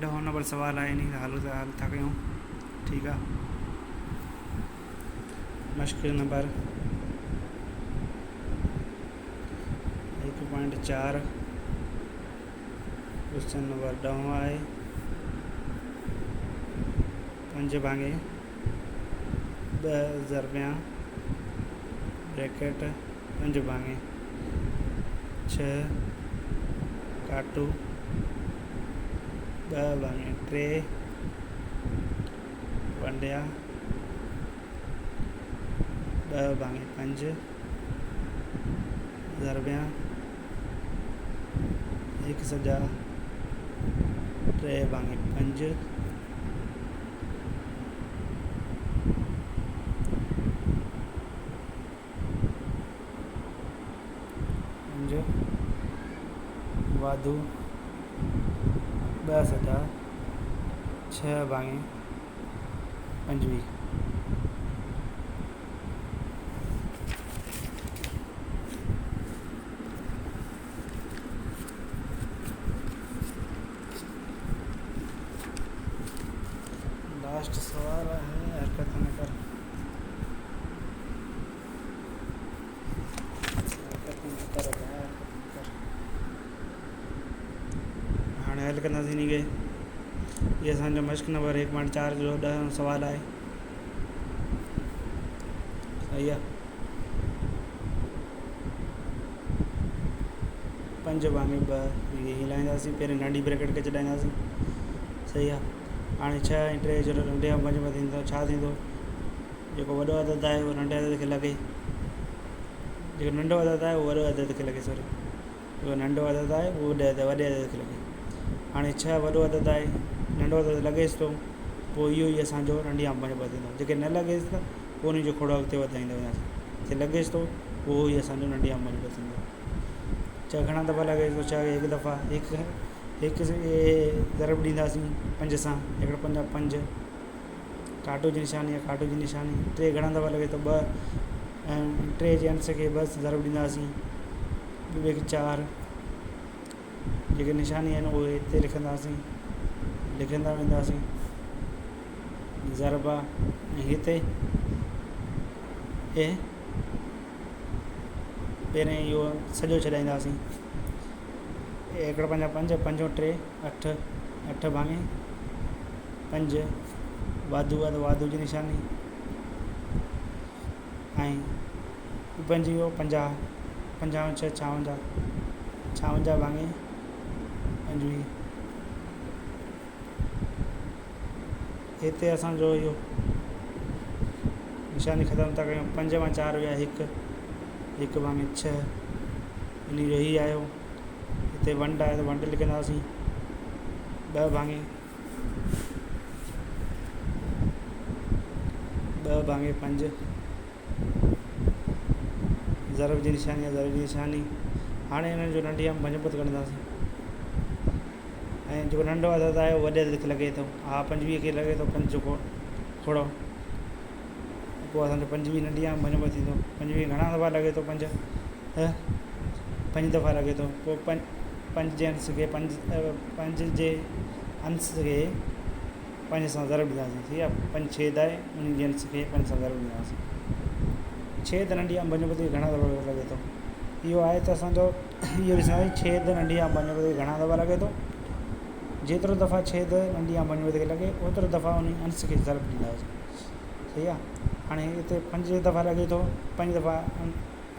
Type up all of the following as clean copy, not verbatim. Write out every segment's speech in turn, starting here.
ڏهون نمبر سوال آهي انهي کي حل حل ٿا ڪيون ٺيڪ آ مشق نمبر 1.4 ڪوشچن نمبر ڏهون آهي پنج ڀاڱي ٻه ضربيان بريڪيٽ پنج ڀاڱي ڇهه ڪاٽو ٻه ڀاڱي ٽي ونڊيا ٻه ڀاڱي پنج ضربيان هڪ سڄا ٽي ڀاڱي پنج. پنج واڌو ٻه سڄا ڇهه ڀاڱي 25. لاسٽ سوال آهي حرڪت نه ڪر حرڪت نه ڪر ڀاء حرڪت نه ڪر هاڻي حل ڪنداسين انهي کي هي اسان جو مشق نمبر 1.4 جو ڏهون سوال آهي صحيح آهي پنج ڀاڱي ٻه هي هلائينداسين پهرين ننڍي بريڪيٽ کي چڏائينداسين صحيح آهي هاڻي ڇهه ۽ ٽي جڏهن ننڍي کان پنج ۾ ٿيندو ڇا ٿيندو جيڪو وڏو عدد آهي اهو ننڍي عدد کي لڳي جيڪو ننڍو عدد آهي اهو وڏو عدد کي لڳي سوري جيڪو ننڍو عدد آهي اهو وڏي عدد وڏي عدد کي لڳي هاڻي ڇهه وڏو عدد آهي ننڍو عدد لڳيس ٿو پوء اهو ئي اسانجو ننڍي کان پنج ٻه ٿيندو جيڪي نه لڳيس ته پوء ان جو کوڙو اڳتي وڌائيندا وينداسين جي لڳيس ٿو پوء اهو ئي اسانجو ننڍي کان پنج ٻه ٿيندو ڇهه گهڻا دفعا لڳيس ٿو ڇهه هڪ دفعا هڪ هڪ ضرب ڏينداسين پنج سان هڪڙو پنج پنج ڪاٽو جي نشاني آهي ڪاٽو جي نشاني ٽي گهڻا دفعا لڳي ٿو ٻه ۽ ٽي جي انش کي ٻه ضرب ڏينداسين ٻه هڪ چار جيڪي نشاني آهن اهي هتي لکنداسين لکندا وينداسين ضرب آهي ۽ هتي اي پهرين اهو سڄو ڇڏائينداسين هڪڙو پنج پنج پنجون ٽي اٺ اٺ ڀاڱي پنج واڌو آهي ته واڌو جي نشاني ۽ پنجويهه 50 50 ڇهه 56 56 ڀاڱي 25 هتي اسانجو اهو نشاني ختم ٿا ڪيون پنج مان چار ويا هڪ هڪ ڀاڱي ڇهه ان جو هي آيو هتي ونڊ آهي ته ونڊ لکنداسين ٻه ڀاڱي ٻه ڀاڱي پنج ضرب جي نشاني آهي ضرب جي نشاني هاڻي هنن جو ننڍي ڀڃ پت ڪڍنداسين ۽ جيڪو ننڍو عدد آهي اهو وڏي عدد کي لڳي ٿو ها 25 کي لڳي ٿو پنج جيڪو کوڙو پوء اسانجو 25 ننڍي آهي ڀڃ پت ٿيندو 25 گهڻا دفعا لڳي ٿو پنج پنج دفعا لڳي ٿو پوء پنج پنج جي انش کي پنج پنج جي انش کي پنج سان ضرب ڏينداسين ٺيڪ آهي پنج ڇيد آهي ان جي انش کي پنج سان ضرب ڏينداسين ڇيد ننڍي انب جو پتي گهڻا دفعا لڳي ٿو اهو آهي ته اسانجو اهو ڏسنداسين ڇيد ننڍي انب جو پتي گهڻا دفعا لڳي ٿو جيترو دفعا ڇيد ننڍي انب جو پتي لڳي اوترو دفعا ان انش کي ضرب ڏينداسين صحيح آهي هاڻي هتي پنج دفعا لڳي ٿو پنج دفعا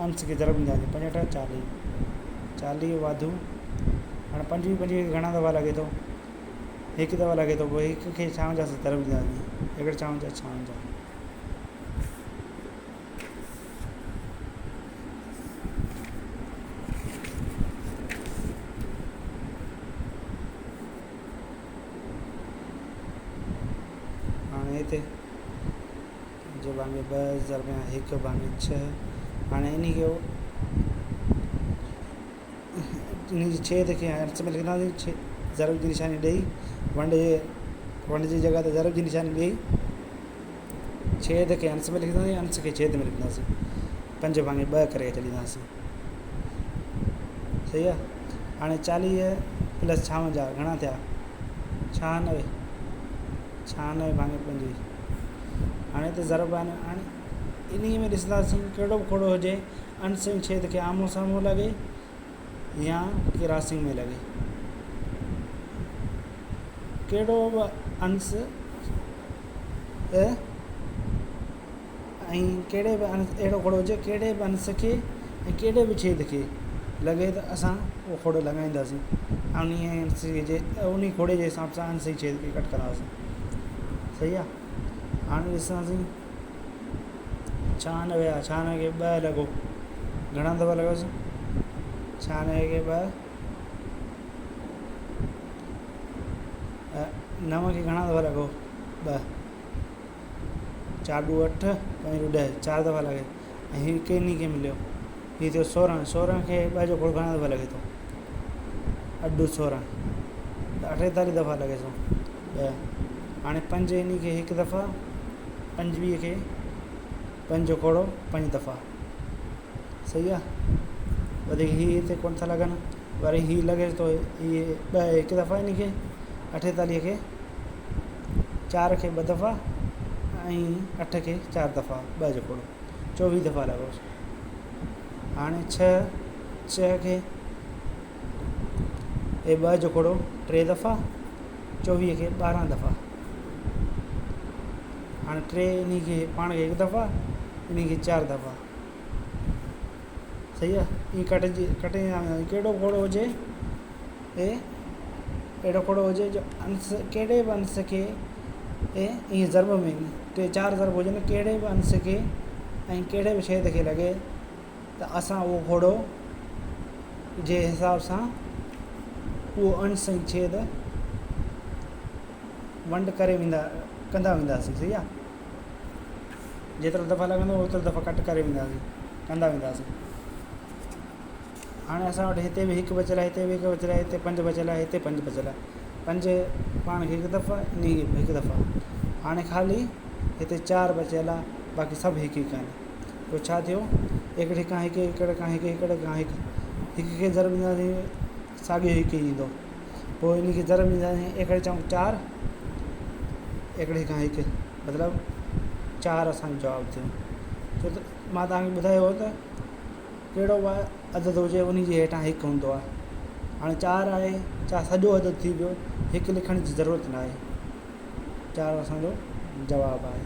انش کي ضرب ڏينداسين پنج اٺ 40 40 واڌو هاڻي 25 25 گهڻا دفعا لڳي ٿو هڪ دفعا لڳي ٿو پوء هڪ کي 56 سان ضرب ڏينداسين هڪڙي 56 56 هاڻي هتي پنج ڀاڱي ٻه ضرب هڪ ڀاڱي ڇهه هاڻي انهي کي انهي جي ڇيد کي هٿ ۾ لکنداسين ڇي ضرب جي نشاني ڏئي ونڊ جي ونڊ جي جڳهه تي ضرب جي نشاني ڏئي ڇيد کي انش ۾ لکنداسين انش کي ڇيد ۾ لکنداسين پنج ڀاڱي ٻه ڪري ڇڏينداسين صحيح آهي هاڻي 40 پلس 56 گهڻا ٿيا؟ 96، 96 ڀاڱي 25. هاڻي هتي ضرب آهن. هاڻي انهيء ۾ ڏسنداسين ڪهڙو به کوڙو هجي انش ۽ ڇيد کي آمهون سامهون لڳي يا ڪراسنگ ۾ لڳي. ڪهڙو به انش ۽ ڪهڙي به انش اهڙو کوڙو هجي ڪهڙي به انش کي ۽ ڪهڙي به ڇيد کي لڳي ته اسان اهو کوڙو لڳائينداسين ۽ انهيء انش جي انهي کوڙي جي حساب سان انش ۽ ڇيد کي ڪٽ ڪنداسين. صحيح آهي. هاڻي ڏسنداسين 96 آهي، 96 کي 2 لڳو، گهڻا دفعا لڳس؟ 96 کي 2، 9 کي گهڻا دفعا لڳو؟ 2، 4 ڏو 8، 5 ڏو 10، 4 دفعا لڳي. ۽ هي ڪنهن کي مليو؟ هي ٿيو 16، 16 کي 2 جو کوڙ گهڻا دفعا لڳي ٿو؟ 8 ڏو 16، ته 48 دفعا لڳي ٿو. 2، هاڻي 5 انهي کي هڪ دفعا، 25 کي 5 جو کوڙو 5 دفعا. صحيح آ. وڌيڪ هي هتي ڪونه ٿا لڳن. وري هي لڳي ٿو هي 2 هڪ دفعا انهي کي، 48 کي 4 کي 2 دفعا ۽ 8 کي 4 دفعا، 2 جو کوڙو 24 دفعا لڳوس. هاڻي 6، 6 کي هي 2 جو کوڙو 3 دفعا، 24 کي 12 دفعا. هاڻي 3 انهي کي پاڻ کي هڪ دفعا، انهي کي 4 دفعا. صحيح آ. ائين ڪٽجي ڪٽي ڪهڙو کوڙو هجي، هي اهڙو کوڙو هجي جو انس ڪهڙي به انس کي ائين ضرب ۾ 3 4 ضرب هجن، ڪهڙي به انس کي ۽ ڪهڙي به شيد کي لڳي ته اسان اهو کوڙو جي حساب سان اهو انس ۽ ڇيد ونڊ ڪري ويندا ڪندا وينداسين. صحيح آ. جيترا دفعا لڳندو اوترا دفعا ڪٽ ڪري وينداسين، ڪندا وينداسين. هاڻي اسان وٽ هتي به هڪ بچيل آهي، هتي به هڪ بچيل آهي، هتي 5 بچيل آهي، هتي 5 بچيل آهي. 5 پاڻ کي هڪ دفعا، انهي کي هڪ دفعا. هاڻي خالي هتي 4 بچيل آهي، باقي سڀ هڪ هڪ آهن. پوء ڇا ٿيو؟ هڪڙي کان هڪ، هڪڙي کان هڪ، هڪڙي کان هڪ. هڪ کي ضرب ڏينداسين ساڳيو هڪ ئي ايندو. پوء انهي کي ضرب ڏينداسين هڪڙي چئون 4، هڪڙي کان هڪ، مطلب 4 اسان جو جواب ٿيو. ڇو ته مان توهان کي ٻڌايو هو ته ڪهڙو به عدد هجي انهي جي هيٺان هڪ هوندو آهي. هاڻي 4 آهي، 4 سڄو عدد ٿي ويو، هڪ لکڻ جي ضرورت نه آهي. 4 اسان جو جواب آهي.